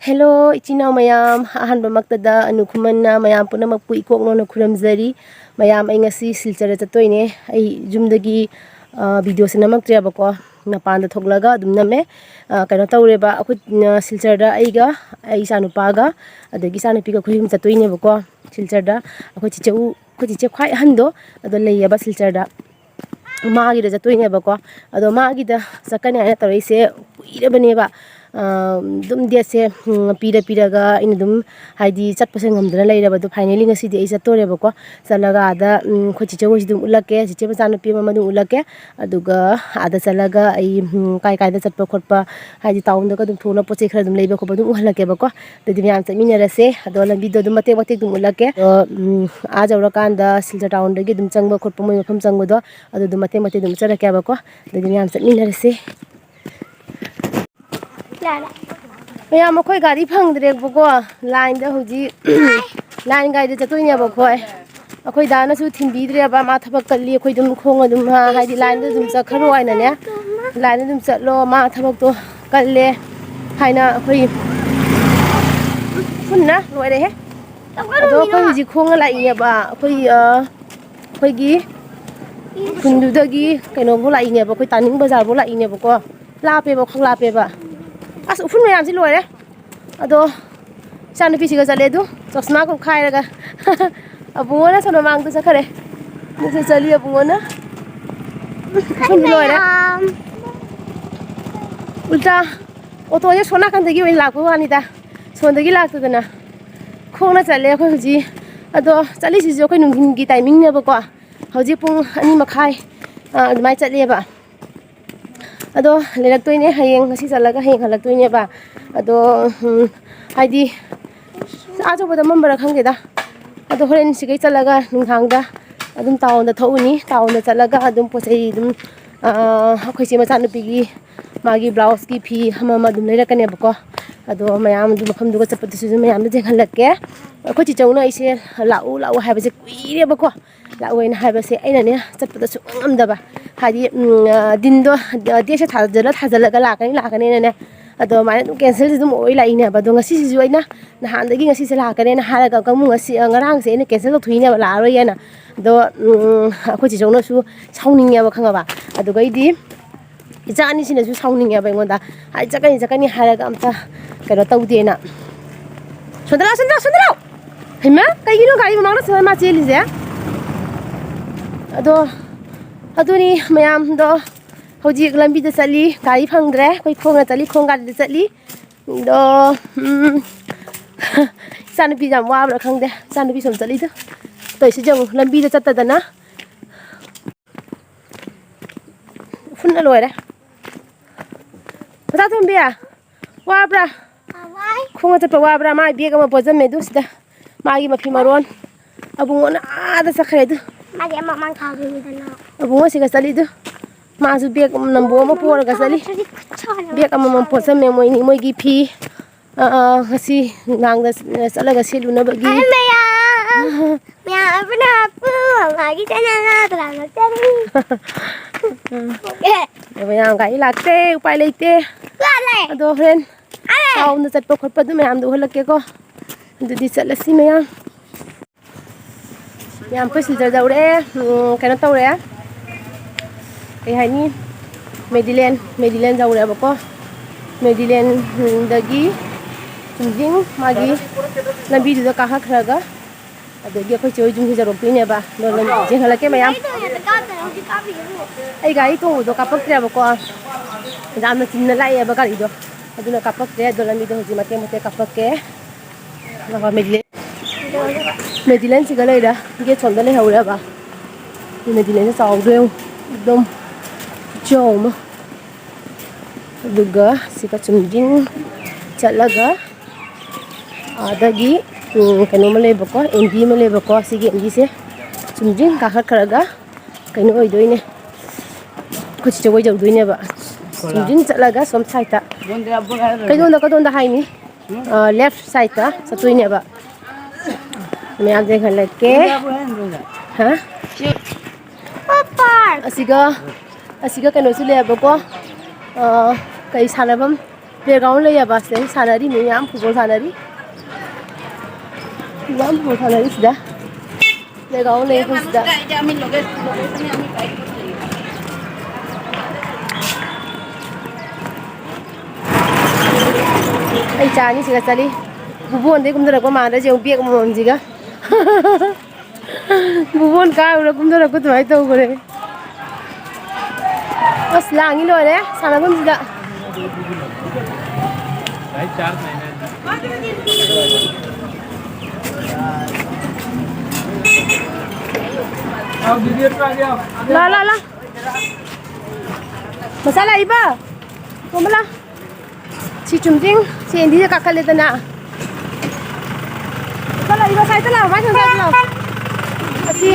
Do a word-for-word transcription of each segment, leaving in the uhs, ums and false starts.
Hello, ꯏꯆꯤꯟ ꯏꯅꯥꯎ ꯃꯌꯥꯝ, ꯑꯍꯥꯟꯕꯃꯛꯇꯗ ꯑꯅꯨ ꯈꯨꯃꯟꯅ ꯃꯌꯥꯝ ꯄꯨꯝꯅꯃꯛꯄꯨ ꯏꯀꯣꯛ ꯅꯧꯅ ꯈꯨꯔꯨꯝꯖꯔꯤ꯫ ꯃꯌꯥꯝ, ꯑꯩ ꯉꯁꯤ ꯁꯤꯜꯆꯔꯗ ꯆꯠꯇꯣꯏꯅꯦ꯫ ꯑꯩ ꯌꯨꯝꯗꯒꯤ, ꯑ, ꯚꯤꯗꯤꯑꯣꯁꯦ ꯅꯝꯃꯛꯇ꯭ꯔꯦꯕꯀꯣ, ꯃꯄꯥꯟꯗ ꯊꯣꯛꯂꯒ ꯑꯗꯨꯝ ꯅꯝꯃꯦ꯫ ꯑ, ꯀꯩꯅꯣ ꯇꯧꯔꯦꯕ, ꯑꯩꯈꯣꯏ, ꯑ, ꯁꯤꯜꯆꯔꯗ ꯑꯩꯒ, ꯑꯩ ꯏꯆꯥꯅꯨꯄꯥꯒ, ꯑꯗꯒꯤ ꯏꯆꯥꯅꯨꯄꯤꯒ ꯑꯩꯈꯣꯏ ꯑꯍꯨꯝ ꯆꯠꯇꯣꯏꯅꯦꯕꯀꯣ꯫ ꯁꯤꯜꯆꯔꯗ ꯑꯩꯈꯣꯏ ꯆꯤꯆꯦ, ꯑꯩꯈꯣꯏ ꯆꯤꯆꯦ ꯈ꯭ꯋꯥꯏ ꯑꯍꯟꯗꯣ ꯑꯗꯣ ꯂꯩꯌꯦꯕ ꯁꯤꯜꯆꯔꯗ꯫ ꯃꯥꯒꯤꯗ ꯆꯠꯇꯣꯏꯅꯦꯕꯀꯣ꯫ ꯑꯗꯣ ꯃꯥꯒꯤꯗ ꯆꯠꯀꯅꯤ ꯍꯥꯏꯅ ꯇꯧꯔꯛꯏꯁꯦ ꯀꯨꯏꯔꯕꯅꯦꯕ꯫ ꯑ, ꯑꯗꯨꯝ ꯗꯦꯠꯁꯦ, ꯎꯝ, ꯄꯤꯔ ꯄꯤꯔꯒ ꯑꯩꯅ ꯑꯗꯨꯝ, ꯍꯥꯏꯗꯤ, ꯆꯠꯄꯁꯦ ꯉꯝꯗꯅ ꯂꯩꯔꯕ꯫ ꯑꯗꯣ finally ꯉꯁꯤꯗꯤ ꯑꯩ ꯆꯠꯇꯣꯔꯦꯕꯀꯣ꯫ ꯆꯠꯂꯒ ꯑꯥꯗ, ꯎꯝ, ꯑꯩꯈꯣꯏ ꯆꯤꯆꯦ ꯍꯣꯏꯁꯨ ꯑꯗꯨꯝ ꯎꯠꯂꯛꯀꯦ, ꯆꯤꯆꯦ ꯃꯆꯥꯅꯨꯄꯤ ꯑꯃ ꯑꯗꯨꯝ ꯎꯠꯂꯛꯀꯦ꯫ ꯑꯗꯨꯒ ꯑꯥꯗ ꯆꯠꯂꯒ ꯑꯩ, ꯎꯝ, ꯀꯥꯏ ꯀꯥꯏꯗ ꯆꯠꯄ ꯈꯣꯠꯄ, ꯍꯥꯏꯗꯤ, ꯇꯥꯎꯟꯗꯒ ꯑꯗꯨꯝ ꯊꯣꯛꯅ ꯄꯣꯠ ꯆꯩ ꯈꯔ ꯑꯗꯨꯝ ꯂꯩꯕ ꯈꯣꯠꯄ ꯑꯗꯨꯝ ꯎꯍꯜꯂꯛꯀꯦꯕꯀꯣ꯫ ꯑꯗꯨꯗꯤ ꯃꯌꯥꯝ ꯆꯠꯃꯤꯟꯅꯔꯁꯦ꯫ ꯑꯗꯣ ꯂꯝꯕꯤꯗꯣ ꯑꯗꯨꯝ ꯃꯇꯦꯛ ꯃꯇꯦꯛ ꯑꯗꯨꯝ ꯎꯠꯂꯛꯀꯦ꯫ ꯑꯗꯣ, ꯎꯝ, ꯑꯥ ꯌꯧꯔꯀꯥꯟꯗ ꯁꯤꯜꯆꯔ ꯇꯥꯎꯟꯗꯒꯤ ꯑꯗꯨꯝ ꯆꯪꯕ ꯈꯣꯠꯄ, ꯃꯣꯏ ꯃꯐꯝ ꯆꯪꯕꯗꯣ, ꯑꯗꯨ ꯑꯗꯨꯝ ꯃꯇꯦꯛ ꯃꯇꯦꯛ ꯑꯗꯨꯝ ꯎꯠꯆꯔꯛꯀꯦꯕꯀꯣ꯫ ꯑꯗꯨꯗꯤ ꯃꯌꯥꯝ ꯆꯠꯃꯤꯟꯅꯔꯁꯦ꯫ ꯃꯌꯥꯝ, ꯑꯩꯈꯣꯏ ꯒꯥꯔꯤ ꯐꯪꯗ꯭ꯔꯦꯕꯀꯣ꯫ ꯂꯥꯏꯟꯗ ꯍꯧꯖꯤꯛ ꯂꯥꯏꯟ ꯒꯥꯔꯤꯗ ꯆꯠꯇꯣꯏꯅꯦꯕ ꯑꯩꯈꯣꯏ꯫ ꯑꯩꯈꯣꯏ ꯗꯥꯅꯁꯨ ꯊꯤꯟꯕꯤꯗ꯭ꯔꯦꯕ, ꯃꯥ ꯊꯕꯛ ꯀꯜꯂꯤ, ꯑꯩꯈꯣꯏ ꯑꯗꯨꯝ ꯈꯣꯡ ꯑꯗꯨꯝ, ꯍꯥꯏꯗꯤ, ꯂꯥꯏꯟꯗ ꯑꯗꯨꯝ ꯆꯠꯈ꯭ꯔꯣ ꯍꯥꯏꯅꯅꯦ, ꯂꯥꯏꯟꯗ ꯑꯗꯨꯝ ꯆꯠꯂꯣ, ꯃꯥ ꯊꯕꯛꯇꯣ ꯀꯜꯂꯦ ꯍꯥꯏꯅ ꯑꯩꯈꯣꯏ ꯄꯨꯟꯅ ꯂꯣꯏꯔꯦꯍꯦ꯫ ꯑꯗꯣ ꯑꯩꯈꯣꯏ ꯍꯧꯖꯤꯛ ꯈꯣꯡꯅ ꯂꯥꯛꯏꯅꯦꯕ, ꯑꯩꯈꯣꯏ, ꯑ, ꯑꯩꯈꯣꯏꯒꯤ ꯈꯨꯟꯗꯨꯗꯒꯤ ꯀꯩꯅꯣꯐꯥꯎ ꯂꯥꯛꯏꯅꯦꯕ, ꯑꯩꯈꯣꯏ ꯇꯥꯅꯤꯡ ꯕꯖꯥꯔꯐꯥꯎ ꯂꯥꯛꯏꯅꯦꯕꯀꯣ꯫ ꯂꯥꯞꯄꯦꯕ, ꯈꯔ ꯂꯥꯞꯄꯦꯕ꯫ ꯑꯁ, ꯎꯐꯨꯟ ꯃꯌꯥꯝꯁꯤ ꯂꯣꯏꯔꯦ꯫ ꯑꯗꯣ ꯏꯆꯥꯅꯨꯄꯤꯁꯤꯒ ꯆꯠꯂꯦ ꯑꯗꯨ, ꯆꯣꯁꯅꯥ ꯀꯣꯛꯈꯥꯏꯔꯒ꯫ ꯑꯕꯨꯡꯉꯣꯅ ꯁꯣꯝ ꯃꯃꯥꯡꯗ ꯆꯠꯈꯔꯦ꯫ ꯑꯗꯨꯁꯨ ꯆꯠꯂꯤ ꯑꯕꯨꯡꯉꯣꯅ꯫ ꯎꯐꯨꯟ ꯂꯣꯏꯔꯦ꯫ ꯎꯜꯇꯥ ꯑꯣꯇꯣꯁꯦ ꯁꯣꯝ ꯅꯥꯀꯟꯗꯒꯤ ꯑꯣꯏꯅ ꯂꯥꯛꯄ ꯋꯥꯅꯤꯗ, ꯁꯣꯝꯗꯒꯤ ꯂꯥꯛꯇꯗꯅ꯫ ꯈꯣꯡꯅ ꯆꯠꯂꯦ ꯑꯩꯈꯣꯏ ꯍꯧꯖꯤꯛ꯫ ꯑꯗꯣ ꯆꯠꯂꯤꯁꯤꯁꯨ ꯑꯩꯈꯣꯏ ꯅꯨꯡꯊꯤꯟꯒꯤ ꯇꯥꯏꯃꯤꯡꯅꯦꯕꯀꯣ꯫ ꯍꯧꯖꯤꯛ ꯄꯨꯡ ꯑꯅꯤ ꯃꯈꯥꯏ, ꯑ, ꯑꯗꯨꯃꯥꯏꯅ ꯆꯠꯂꯦꯕ꯫ ꯑꯗꯣ ꯂꯩꯔꯛꯇꯣꯏꯅꯦ ꯍꯌꯦꯡ, ꯉꯁꯤ ꯆꯠꯂꯒ ꯍꯌꯦꯡ ꯍꯜꯂꯛꯇꯣꯏꯅꯦꯕ꯫ ꯑꯗꯣ, ꯎꯝ, ꯍꯥꯏꯗꯤ, ꯑꯥ ꯌꯧꯕꯗ ꯃꯝꯕꯔꯥ ꯈꯪꯗꯦꯗ꯫ ꯑꯗꯣ ꯍꯣꯔꯦꯟ ꯁꯤꯒꯩ ꯆꯠꯂꯒ ꯅꯨꯡꯗꯥꯡꯗ ꯑꯗꯨꯝ ꯇꯥꯎꯟꯗ ꯊꯣꯛꯎꯅꯤ꯫ ꯇꯥꯎꯟꯗ ꯆꯠꯂꯒ ꯑꯗꯨꯝ ꯄꯣꯠ ꯆꯩ ꯑꯗꯨꯝ, ꯑ, ꯑꯩꯈꯣꯏ ꯆꯦ ꯃꯆꯥꯅꯨꯄꯤꯒꯤ ꯃꯥꯒꯤ ꯕ꯭ꯂꯥꯎꯁꯀꯤ ꯐꯤ ꯑꯃ ꯑꯃ ꯑꯗꯨꯝ ꯂꯩꯔꯛꯀꯅꯦꯕꯀꯣ꯫ ꯑꯗꯣ ꯃꯌꯥꯝꯗꯨ ꯃꯐꯝꯗꯨꯒ ꯆꯠꯄꯗꯨꯁꯨ ꯑꯗꯨꯝ ꯃꯌꯥꯝꯗ ꯌꯦꯡꯍꯜꯂꯛꯀꯦ꯫ ꯑꯩꯈꯣꯏ ꯆꯤꯆꯧꯅ ꯑꯩꯁꯦ ꯂꯥꯛꯎ ꯂꯥꯛꯎ ꯍꯥꯏꯕꯁꯦ ꯀꯨꯏꯔꯦꯕꯀꯣ꯫ ꯂꯥꯛꯑꯣꯏꯅ ꯍꯥꯏꯕꯁꯦ ꯑꯩꯅꯅꯦ ꯆꯠꯄꯗ ꯁꯨꯡꯉꯝ ꯉꯝꯗꯕ꯫ ꯍꯥꯏꯗꯤ, ꯎꯝ, ꯑ, ꯗꯤꯟꯗꯣ, ꯑ, ꯗꯦꯠꯁꯦ ꯊꯥꯖꯜꯂ ꯊꯥꯖꯜꯂꯒ ꯂꯥꯛꯀꯅꯤ ꯂꯥꯛꯀꯅꯤꯅꯅꯦ꯫ ꯑꯗꯣ ꯑꯗꯨꯃꯥꯏꯅ ꯑꯗꯨꯝ cancel ꯑꯗꯨꯝ ꯑꯣꯏ ꯂꯥꯛꯏꯅꯦꯕ꯫ ꯑꯗꯣ ꯉꯁꯤꯁꯤꯁꯨ ꯑꯩꯅ ꯅꯍꯥꯟꯗꯒꯤ ꯉꯁꯤꯁꯦ ꯂꯥꯛꯀꯅꯦꯅ ꯍꯥꯏꯔꯒ ꯑꯃꯨꯛ ꯉꯁꯤ, ꯉꯔꯥꯡꯁꯦ ꯑꯩꯅ cancel ꯇꯧꯊꯣꯛꯏꯅꯦꯕ, ꯂꯥꯛꯑꯔꯣꯏꯒꯦꯅ꯫ ꯑꯗꯣ, ꯎꯝ, ꯑꯩꯈꯣꯏ ꯆꯦ ꯆꯧꯅꯁꯨ ꯁꯥꯎꯅꯤꯡꯉꯦꯕ, ꯈꯪꯉꯕ? ꯑꯗꯨꯒꯩꯗꯤ ꯏꯆꯥ ꯑꯅꯤꯁꯤꯅꯁꯨ ꯁꯥꯎꯅꯤꯡꯉꯦꯕ ꯑꯩꯉꯣꯟꯗ, ꯍꯥꯏ, "ꯆꯠꯀꯅꯤ, ꯆꯠꯀꯅꯤ" ꯍꯥꯏꯔꯒ ꯑꯝꯇ ꯀꯩꯅꯣ ꯇꯧꯗꯦꯅ꯫ ꯁꯣꯝꯗ ꯂꯥꯎ, ꯁꯣꯝꯗ ꯂꯥꯎ, ꯁꯣꯝꯗ ꯂꯥꯎ! ꯍꯩꯃꯥ, ꯀꯩꯒꯤꯅꯣ ꯒꯥꯔꯤ ꯃꯃꯥꯡꯗ ꯁꯨꯃꯥꯏꯅ ꯃꯥ ꯆꯦꯜꯂꯤꯁꯦ? ꯑꯗꯣ, ꯑꯗꯨꯅꯤ ꯃꯌꯥꯝꯗꯣ꯫ ꯍꯧꯖꯤꯛ ꯂꯝꯕꯤꯗ ꯆꯠꯂꯤ, ꯒꯥꯔꯤ ꯐꯪꯗ꯭ꯔꯦ꯫ ꯑꯩꯈꯣꯏ ꯈꯣꯡꯅ ꯆꯠꯂꯤ, ꯈꯣꯡ ꯒꯥꯔꯤꯗ ꯆꯠꯂꯤ꯫ ꯑꯗꯣ, ꯎꯝ, ꯏꯆꯥꯅꯨꯄꯤꯁꯦ ꯌꯥꯝ ꯋꯥꯕ꯭ꯔꯥ ꯈꯪꯗꯦ꯫ ꯏꯆꯥꯅꯨꯄꯤ ꯁꯣꯝ ꯆꯠꯂꯤꯗꯣ꯫ ꯇꯧꯔꯤꯁꯤ ꯌꯦꯡꯉꯨ, ꯂꯝꯕꯤꯗ ꯆꯠꯇꯗꯅ꯫ ꯎꯐꯨꯟꯅ ꯂꯣꯏꯔꯦ꯫ ꯃꯆꯥ ꯇꯣꯝꯕꯤ, ꯋꯥꯕ꯭ꯔꯥ? ꯋꯥꯏ꯫ ꯈꯣꯡꯅ ꯆꯠꯄ ꯋꯥꯕ꯭ꯔꯥ? ꯃꯥꯒꯤ bag ꯑꯃ ꯄꯣꯠꯆꯝꯃꯦ ꯑꯗꯨ ꯁꯤꯗ꯫ ꯃꯥꯒꯤ ꯃꯐꯤ ꯃꯔꯣꯟ꯫ ꯑꯕꯨꯡꯉꯣꯅ ꯑꯥꯗ ꯆꯠꯈ꯭ꯔꯦ ꯑꯗꯨ꯫ ꯃꯥꯗꯤ ꯑꯃ ꯃꯥꯡ ꯊꯥꯗꯣꯏꯅꯤꯗꯅ꯫ ꯑꯕꯨꯡꯉꯣ ꯁꯤꯒ ꯆꯠꯂꯤꯗꯨ꯫ ꯃꯥꯁꯨ bag ꯑꯃ ꯅꯝꯕꯨ ꯑꯃ ꯄꯣꯔꯒ ꯆꯠꯂꯤ꯫ ꯊꯥꯗ꯭ꯔꯗꯤ ꯈꯨꯠ ꯁꯥꯅꯕ bag ꯑꯃꯃꯝ ꯄꯣꯠꯆꯝꯃꯦ ꯃꯣꯏꯅꯤ꯫ ꯃꯣꯏꯒꯤ ꯐꯤ, ꯑ, ꯑ, ꯉꯁꯤ ꯅꯨꯡꯗꯥꯡꯗ ꯆꯠꯂꯒ ꯁꯦꯠꯂꯨꯅꯕꯒꯤ꯫ ꯑꯩ ꯃꯌꯥꯝ, ꯃꯌꯥꯝ ꯑꯗꯨꯅ ꯄꯨ ꯃꯥꯒꯤ ꯆꯦꯅꯦꯜ ꯅꯠꯇ꯭ꯔꯥ ꯅꯠꯇ꯭ꯔꯤ? ꯎꯝ꯫ ꯑꯦ꯫ ꯑꯗꯣ ꯃꯌꯥꯝ ꯒꯥꯔꯤ ꯂꯥꯛꯇꯦ, ꯎꯄꯥꯏ ꯂꯩꯇꯦ꯫ ꯂꯥꯛꯂꯦ꯫ ꯑꯗꯣ ꯍꯣꯔꯦꯟ ꯑꯦ꯫ ꯇꯥꯎꯟꯗ ꯆꯠꯄ ꯈꯣꯠꯄ ꯑꯗꯨ ꯃꯌꯥꯝꯗꯣ ꯎꯍꯜꯂꯛꯀꯦꯀꯣ꯫ ꯑꯗꯨꯗꯤ ꯆꯠꯂꯁꯤ ꯃꯌꯥꯝ꯫ ꯃꯌꯥꯝ ꯑꯩꯈꯣꯏ ꯁꯤꯜꯆꯔ ꯌꯧꯔꯦ꯫ ꯎꯝ, ꯀꯩꯅꯣ ꯇꯧꯔꯦ꯫ ꯀꯩ ꯍꯥꯏꯅꯤ? ꯃꯦꯗꯤꯂꯦꯟ, ꯃꯦꯗꯤꯂꯦꯟ ꯌꯧꯔꯦꯕꯀꯣ꯫ ꯃꯦꯗꯤꯂꯦꯟꯗꯒꯤ ꯆꯨꯝꯗ꯭ꯔꯤꯡ ꯃꯥꯒꯤ ꯂꯝꯕꯤꯗꯨꯗ ꯀꯥꯈꯠꯈ꯭ꯔꯒ ꯑꯗꯒꯤ ꯑꯩꯈꯣꯏ ꯆꯦ ꯍꯣꯏ ꯌꯨꯝꯁꯤ ꯌꯧꯔꯛꯇꯣꯏꯅꯦꯕ꯫ ꯑꯗꯣ ꯂꯝ ꯌꯦꯡꯍꯜꯂꯛꯀꯦ ꯃꯌꯥꯝ꯫ ꯑꯩ ꯒꯥꯔꯤ ꯇꯣꯡꯕꯗꯣ ꯀꯥꯞꯄꯛꯇ꯭ꯔꯦꯕꯀꯣ꯫ ꯌꯥꯝꯅ ꯆꯤꯟꯅ ꯂꯥꯛꯑꯦꯕ ꯒꯥꯔꯤꯗꯣ꯫ ꯑꯗꯨꯅ ꯀꯥꯞꯄꯛꯇ꯭ꯔꯦ꯫ ꯑꯗꯣ ꯂꯝꯕꯤꯗꯣ ꯍꯧꯖꯤꯛ ꯃꯇꯦꯛ ꯃꯇꯦꯛ ꯀꯥꯞꯄꯛꯀꯦ꯫ ꯉꯥꯏꯈꯣ, ꯃꯦꯗꯤꯂꯦꯟ, ꯃꯦꯗꯤꯂꯦꯟꯁꯤꯒ ꯂꯩꯔꯦ꯫ ꯒꯦꯠ ꯁꯣꯝꯗ ꯂꯩꯍꯧꯔꯦꯕ꯫ ꯃꯦꯗꯤꯂꯦꯟꯁꯦ ꯆꯥꯎꯗ꯭ꯔꯣ ꯌꯦꯡꯉꯨ꯫ ꯑꯗꯨꯝ ꯈꯨꯆꯥꯎ ꯑꯃ꯫ ꯑꯗꯨꯒ ꯁꯤꯒ ꯆꯨꯝꯗ꯭ꯔꯤꯡ ꯆꯠꯂꯒ ꯑꯗꯒꯤ, ꯎꯝ, ꯀꯩꯅꯣꯝꯃ ꯂꯩꯕꯀꯣ, ꯑꯦꯝꯕꯤ ꯑꯃ ꯂꯩꯕꯀꯣ꯫ ꯁꯤꯒꯤ ꯑꯦꯝꯕꯤꯁꯦ ꯆꯨꯝꯗ꯭ꯔꯤꯡ ꯀꯥꯈꯠꯈ꯭ꯔꯒ ꯀꯩꯅꯣ ꯑꯣꯏꯗꯣꯏꯅꯦ, ꯑꯩꯈꯣꯏ ꯆꯤꯆꯦ ꯍꯣꯏ ꯌꯧꯗꯣꯏꯅꯦꯕ꯫ ꯆꯨꯝꯗ꯭ꯔꯤꯡ ꯆꯠꯂꯒ ꯁꯣꯝ ꯁꯥꯏꯠꯇ, ꯀꯩꯗꯣꯝꯗ, ꯀꯗꯣꯝꯗ ꯍꯥꯏꯅꯤ? ꯑ, left sideꯇ ꯆꯠꯇꯣꯏꯅꯦꯕ꯫ ꯃꯌꯥꯝ ꯌꯦꯡꯍꯜꯂꯛꯀꯦ꯫ ꯍꯥ? ꯑꯁꯤꯒ, ꯑꯁꯤꯒ ꯀꯩꯅꯣꯁꯨ ꯂꯩꯌꯦꯕꯀꯣ꯫ ꯑ, ꯀꯩ ꯁꯥꯟꯅꯐꯝ? Playground ꯂꯩꯌꯦꯕ, ꯁꯤꯗꯩ ꯁꯥꯟꯅꯔꯤ ꯃꯤ ꯃꯌꯥꯝ, football ꯁꯥꯟꯅꯔꯤ꯫ ꯃꯌꯥꯝ football ꯁꯥꯟꯅꯔꯤ ꯁꯤꯗ꯫ Playground ꯂꯩ ꯑꯩꯈꯣꯏ ꯁꯤꯗ꯫ ꯑꯩ ꯆꯥ ꯑꯅꯤꯁꯤꯒ ꯆꯠꯂꯤ꯫ ꯕꯨꯕꯣꯟꯗꯩ ꯀꯨꯝꯊꯔꯛꯄ ꯃꯥꯟꯗ꯭ꯔꯁꯦ, ꯌꯦꯡꯉꯨ, bag ꯑꯃꯃꯝꯁꯤꯒ꯫ ꯕꯨꯕꯣꯟ ꯀꯥꯔꯨꯔ ꯀꯨꯝꯊꯔꯛꯄ ꯑꯗꯨꯃꯥꯏꯅ ꯇꯧꯈ꯭ꯔꯦ꯫ ꯑꯁ, ꯂꯥꯡꯉꯤ ꯂꯣꯏꯔꯦ ꯁꯥꯟꯅꯐꯝꯁꯤꯗ꯫ ꯂꯥ, ꯂꯥ, ꯂꯥ꯫ ꯃꯆꯥ ꯂꯥꯛꯏꯕ? ꯀꯣꯃꯂꯥ꯫ ꯁꯤ ꯆꯨꯝꯗ꯭ꯔꯤꯡ, ꯁꯤ ꯑꯦꯟꯗꯤꯗ ꯀꯥꯈꯠꯂꯦꯗꯅ꯫ ꯆꯠꯂꯣ, ꯏꯕꯣ, ꯁꯥꯏꯗ ꯂꯥꯛꯑꯣ, ꯃꯥꯏ ꯊꯣꯡ ꯁꯥꯏꯗ ꯂꯥꯛꯑꯣ꯫ ꯑꯁꯤ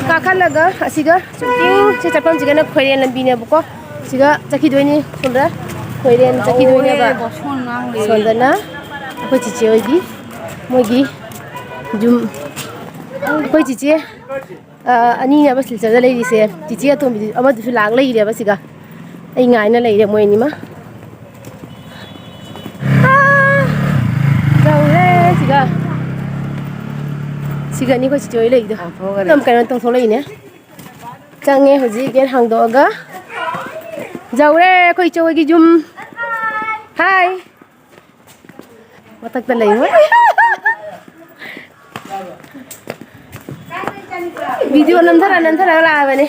ꯀꯥꯈꯠꯂꯒ, ꯑꯁꯤꯒ ꯆꯨꯝꯗ꯭ꯔꯤꯡ, ꯁꯤ ꯆꯠꯐꯝꯁꯤꯒꯅ ꯈꯣꯏꯔꯦꯟ ꯂꯝꯕꯤꯅꯦꯕꯀꯣ꯫ ꯁꯤꯒ ꯆꯠꯈꯤꯗꯣꯏꯅꯤ, ꯁꯣꯝꯗ ꯈꯣꯏꯔꯦꯟ ꯆꯠꯈꯤꯗꯣꯏꯅꯦꯕ꯫ ꯁꯣꯝꯗꯅ ꯑꯩꯈꯣꯏ ꯆꯤꯆꯦ ꯍꯣꯏꯒꯤ, ꯃꯣꯏꯒꯤ ꯌꯨꯝ, ꯑꯩꯈꯣꯏ ꯆꯤꯆꯦ ꯑ, ꯑꯅꯤꯅꯦꯕ ꯁꯤꯜꯆꯔꯗ ꯂꯩꯔꯤꯁꯦ꯫ ꯆꯤꯆꯦ ꯑꯇꯣꯝꯕꯤꯗꯨ, ꯑꯃꯗꯨꯁꯨ ꯂꯥꯛ ꯂꯩꯔꯦꯕ ꯁꯤꯒ꯫ ꯑꯩ ꯉꯥꯏꯅ ꯂꯩꯔꯦ ꯃꯣꯏ ꯑꯅꯤꯃ꯫ ꯑꯥ, ꯌꯧꯔꯦ ꯁꯤꯒ꯫ ꯁꯤꯒꯅꯤ ꯑꯩꯈꯣꯏ ꯆꯤꯆꯦ ꯍꯣꯏ ꯂꯩꯔꯤꯗꯣ꯫ ꯍꯥꯡꯊꯣꯛꯈꯔꯦ꯫ ꯑꯗꯨꯝ ꯀꯩꯅꯣ ꯇꯧꯊꯣꯛꯂꯛꯏꯅꯦ꯫ ꯆꯪꯉꯦ ꯍꯧꯖꯤꯛ gate ꯍꯥꯡꯗꯣꯛꯑꯒ꯫ ꯌꯧꯔꯦ ꯑꯩꯈꯣꯏ ꯏꯆꯦ ꯍꯣꯏꯒꯤ ꯌꯨꯝ꯫ ꯍꯥꯏ꯫ ꯃꯊꯛꯇ ꯂꯩ ꯃꯣꯏ꯫ Video ꯅꯝꯊꯔ ꯅꯝꯊꯔꯒ ꯂꯥꯛꯑꯕꯅꯦ꯫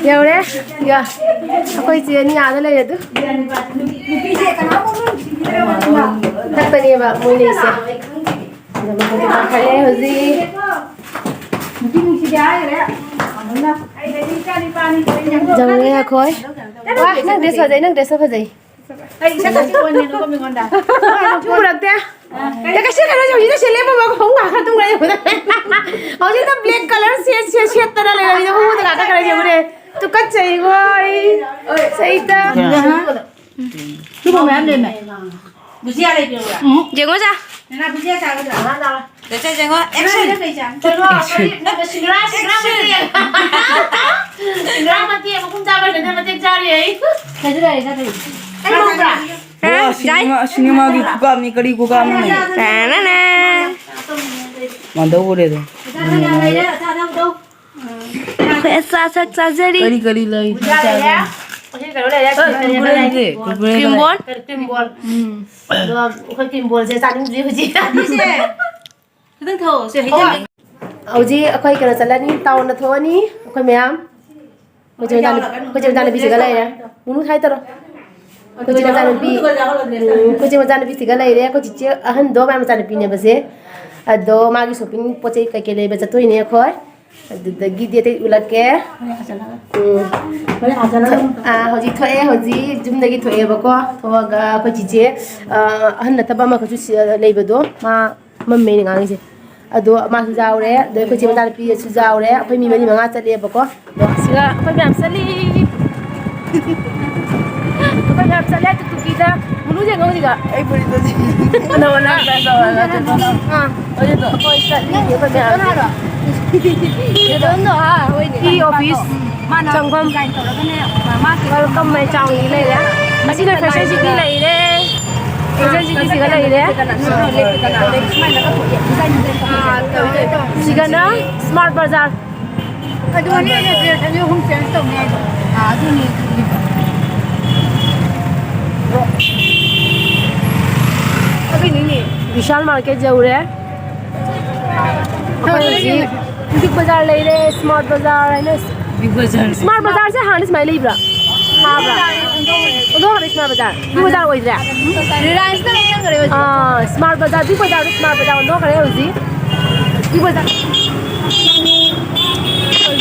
ꯌꯧꯔꯦ꯫ ꯌꯥ꯫ ꯑꯩꯈꯣꯏ ꯆꯦ ꯑꯅꯤ ꯑꯥꯗ ꯂꯩꯔꯦ ꯑꯗꯨ꯫ ꯃꯊꯛꯇꯅꯦꯕ ꯃꯣꯏ ꯂꯩꯁꯦ꯫ ꯑꯗ ꯃꯊꯛꯇ ꯀꯥꯈꯠꯂꯦ ꯍꯧꯖꯤꯛ꯫ ꯌꯧꯔꯦ ꯑꯩꯈꯣꯏ꯫ ꯋꯥ, ꯅꯪ dress ꯐꯖꯩ, ꯅꯪ dress ꯐꯖꯩ꯫ ꯑꯩ ꯏꯁꯥ ꯁꯥꯊꯤ ꯑꯣꯟꯅꯦ ꯑꯗꯨꯒ ꯃꯤꯉꯣꯟꯗ꯫ ꯁꯨꯝ ꯄꯨꯔꯛꯇꯦ꯫ ꯑꯦ, ꯀꯩꯁꯨ ꯀꯩꯅꯣ ꯍꯧꯖꯤꯛꯇ ꯁꯦꯠꯂꯦ ꯃꯃꯥ ꯐꯃꯨꯡ ꯀꯥꯈꯠ ꯇꯨꯝꯈ꯭ꯔꯦ ꯌꯦꯡꯉꯨꯅꯦ꯫ ꯍꯧꯖꯤꯛꯇ black colour ꯁꯦꯠ-, ꯁꯦꯠ-, ꯁꯦꯠꯇꯅ ꯂꯩꯔꯝꯃꯤꯗꯣ ꯐꯃꯨꯡꯗ ꯀꯥꯈꯠꯈ꯭ꯔꯦ ꯌꯦꯡꯉꯨꯅꯦ꯫ ꯇꯨꯀꯠꯆꯩꯀꯣ ꯑꯩ꯫ ꯁꯩꯇ꯫ ꯁꯤꯕꯨ ꯃꯌꯥꯝ ꯂꯩꯔꯝꯃꯦ꯫ ꯕꯨꯖꯤꯌꯥ ꯂꯩꯕꯤꯔꯛꯎꯔꯥ? ꯎꯝ꯫ ꯌꯦꯡꯉꯣ ꯁꯦ꯫ ꯅꯅꯥ ꯕꯨꯖꯤꯌꯥ ꯆꯥꯒꯗ꯭ꯔꯥ? ꯗꯦꯁꯦ ꯌꯦꯡꯉꯣ, action꯫ ꯅꯪ ꯀꯩ ꯆꯥ-, ꯀꯩꯅꯣ, ꯁꯤꯡꯒ꯭ꯔꯥ, ꯁꯤꯡꯒ꯭ꯔꯥ ꯃꯇꯦꯛ ꯑꯃ꯫ ꯁꯤꯡꯒ꯭ꯔꯥ ꯃꯇꯦꯛ ꯑꯃ ꯈꯨꯝ ꯆꯥꯕ ꯅꯠꯇꯦ, ꯃꯇꯦꯛ ꯆꯥꯔꯤ ꯑꯩ꯫ ꯈꯖꯨꯔ ꯂꯩꯔꯦ, ꯆꯥꯗꯣꯏꯅꯦ꯫ ꯑꯩ ꯉꯧꯕ꯭ꯔꯥ? ꯄꯨꯔꯥ ꯌꯥꯏ꯫ ꯁꯤꯅꯦꯃꯥ, ꯁꯤꯅꯦꯃꯥꯒꯤ ꯈꯨꯀꯥꯞꯅꯤ, ꯀꯔꯤ ꯈꯨꯀꯥꯞꯅꯣꯅꯦ? ꯇꯥꯅꯥꯅꯥ꯫ ꯃꯥꯟꯗꯧ ꯎꯔꯦ ꯑꯗꯣ꯫ ꯑꯩꯈꯣꯏ ꯑꯆꯥ ꯑꯊꯛ ꯆꯥꯖꯔꯤ꯫ ꯀꯔꯤ ꯀꯔꯤ ꯂꯩ? ꯆꯥ ꯆꯥ꯫ ꯑꯁꯤ ꯀꯩꯅꯣ ꯂꯩꯔꯦ, ꯑꯦ, ꯀꯔꯤ ꯀꯔꯤ ꯀꯨꯔꯀꯨꯔꯦ ꯂꯩꯔꯦ? ꯂꯩ, ꯀꯨꯔꯀꯨꯔꯦ ꯀ꯭ꯔꯤꯝ ꯂꯩ꯫ ꯕꯣꯜ꯫ ꯀ꯭ꯔꯤꯝ ꯕꯣꯜ꯫ ꯎꯝ꯫ ꯑꯗꯣ ꯑꯩꯈꯣꯏ ꯀ꯭ꯔꯤꯝ ꯕꯣꯜꯁꯦ ꯆꯥꯅꯤꯡꯗ꯭ꯔꯤ ꯍꯧꯖꯤꯛ꯫ ꯈꯤꯇꯪ ꯊꯛꯑꯣ, ꯁꯦ, ꯍꯩꯖꯤꯜꯂꯦ꯫ ꯍꯧꯖꯤꯛ ꯑꯩꯈꯣꯏ ꯀꯩꯅꯣ ꯆꯠꯂꯅꯤ, ꯇꯥꯎꯟꯗ ꯊꯣꯛꯑꯅꯤ ꯑꯩꯈꯣꯏ ꯃꯌꯥꯝ꯫ ꯑꯩꯈꯣꯏ ꯆꯦ ꯃꯆꯥꯅꯨ-, ꯑꯩꯈꯣꯏ ꯆꯦ ꯃꯆꯥꯅꯨꯄꯤꯁꯤꯒ ꯂꯩꯔꯦ꯫ ꯃꯨꯅꯨ ꯁꯥꯏ ꯇꯧꯔꯣ꯫ ꯑꯩꯈꯣꯏ ꯆꯦ ꯃꯆꯥꯅꯨꯄꯤ, ꯎꯝ, ꯑꯩꯈꯣꯏ ꯆꯦ ꯃꯆꯥꯅꯨꯄꯤꯁꯤꯒ ꯂꯩꯔꯦ꯫ ꯑꯩꯈꯣꯏ ꯆꯤꯆꯦ ꯑꯍꯟꯗꯣ ꯃꯥꯏ ꯃꯆꯥꯅꯨꯄꯤꯅꯦꯕꯁꯦ꯫ ꯑꯗꯣ ꯃꯥꯒꯤ ꯁꯣꯄꯤꯡ ꯄꯣꯠ ꯆꯩ ꯀꯩꯀꯩ ꯂꯩꯕ ꯆꯠꯇꯣꯏꯅꯦ ꯑꯩꯈꯣꯏ꯫ ꯑꯗꯨꯗꯒꯤꯗꯤ ꯑꯇꯩ ꯎꯠꯂꯛꯀꯦ꯫ ꯎꯝ꯫ ꯑꯥ, ꯍꯧꯖꯤꯛ ꯊꯣꯛꯑꯦ, ꯍꯧꯖꯤꯛ ꯌꯨꯝꯗꯒꯤ ꯊꯣꯛꯑꯦꯕꯀꯣ꯫ ꯊꯣꯛꯑꯒ ꯑꯩꯈꯣꯏ ꯆꯤꯆꯦ, ꯑꯥ, ꯑꯍꯟ ꯅꯠꯇꯕ ꯑꯃꯈꯛꯁꯨ ꯁꯤ-, ꯂꯩꯕꯗꯣ, ꯃꯥ ꯃꯝꯃꯦ ꯑꯩꯅ ꯉꯥꯡꯉꯤꯁꯦ꯫ ꯑꯗꯣ ꯃꯥꯁꯨ ꯌꯥꯎꯔꯦ, ꯑꯗꯣ ꯑꯩꯈꯣꯏ ꯆꯦ ꯃꯆꯥꯅꯨꯄꯤꯁꯨ ꯌꯥꯎꯔꯦ, ꯑꯩꯈꯣꯏ ꯃꯤ ꯃꯔꯤ ꯃꯉꯥ ꯆꯠꯂꯦꯕꯀꯣ꯫ ꯑꯗꯣ ꯁꯤꯒ ꯑꯩꯈꯣꯏ ꯃꯌꯥꯝ ꯆꯠꯂꯤ꯫ ꯑꯩꯈꯣꯏ ꯃꯌꯥꯝ ꯆꯠꯂꯦ ꯇꯨꯀꯤꯗ꯫ ꯃꯨꯅꯨ ꯌꯦꯡꯉꯣ ꯍꯧꯖꯤꯛ꯫ ꯑꯩ ꯐꯨꯔꯤꯠꯇꯣ ꯁꯤ꯫ ꯀꯅꯥ ꯀꯅꯥ? ꯑꯥ꯫ ꯑꯩꯈꯣꯏ ꯆꯠꯂꯤ, ꯑꯩꯈꯣꯏ ꯃꯌꯥꯝ꯫ ꯁꯤ ꯑꯣꯐꯤꯁ꯫ ꯆꯪꯐꯝ꯫ Welcome ꯃꯩ ꯆꯥꯎꯅꯤ ꯂꯩꯔꯦ꯫ ꯑꯁꯤꯅ Fashion City ꯂꯩꯔꯦ꯫ Fashion City ꯁꯤꯒ ꯂꯩꯔꯦ꯫ ꯁꯤꯒꯅ Smart Bazaar꯫ ꯑꯗꯨꯅꯦ ꯑꯩꯅ dress ꯑꯅꯤ ꯑꯍꯨꯝ change ꯇꯧꯅꯤ ꯍꯥꯏꯗꯣ꯫ ꯑꯥ, ꯑꯗꯨꯅꯦ꯫ ꯑꯗꯨꯅꯤꯅꯦ꯫ Vishal Market ꯌꯧꯔꯦ꯫ ꯑꯩꯈꯣꯏ ꯍꯧꯖꯤꯛ Big Bazaar ꯂꯩꯔꯦ, Smart Bazaar ꯍꯥꯏꯅ꯫ Big Bazaar꯫ Smart Bazaar ꯁꯦ ꯍꯥꯟꯅ ꯁꯨꯃꯥꯏꯅ ꯂꯩꯕ꯭ꯔꯥ? ꯊꯥꯕ꯭ꯔꯥ? ꯑꯣꯟꯊꯣꯛꯈ꯭ꯔꯦ Smart Bazaar꯫ Big Bazaar ꯑꯣꯏꯗ꯭ꯔꯦ? Reliance ꯇ ꯂꯣꯏ ꯆꯪꯈ꯭ꯔꯦ ꯍꯧꯖꯤꯛ꯫ ꯑꯥ, Smart Bazaar, Big Bazaar ꯗꯨ Smart Bazaar ꯑꯣꯟꯊꯣꯛꯈ꯭ꯔꯦ ꯍꯧꯖꯤꯛ꯫ Big Bazaar꯫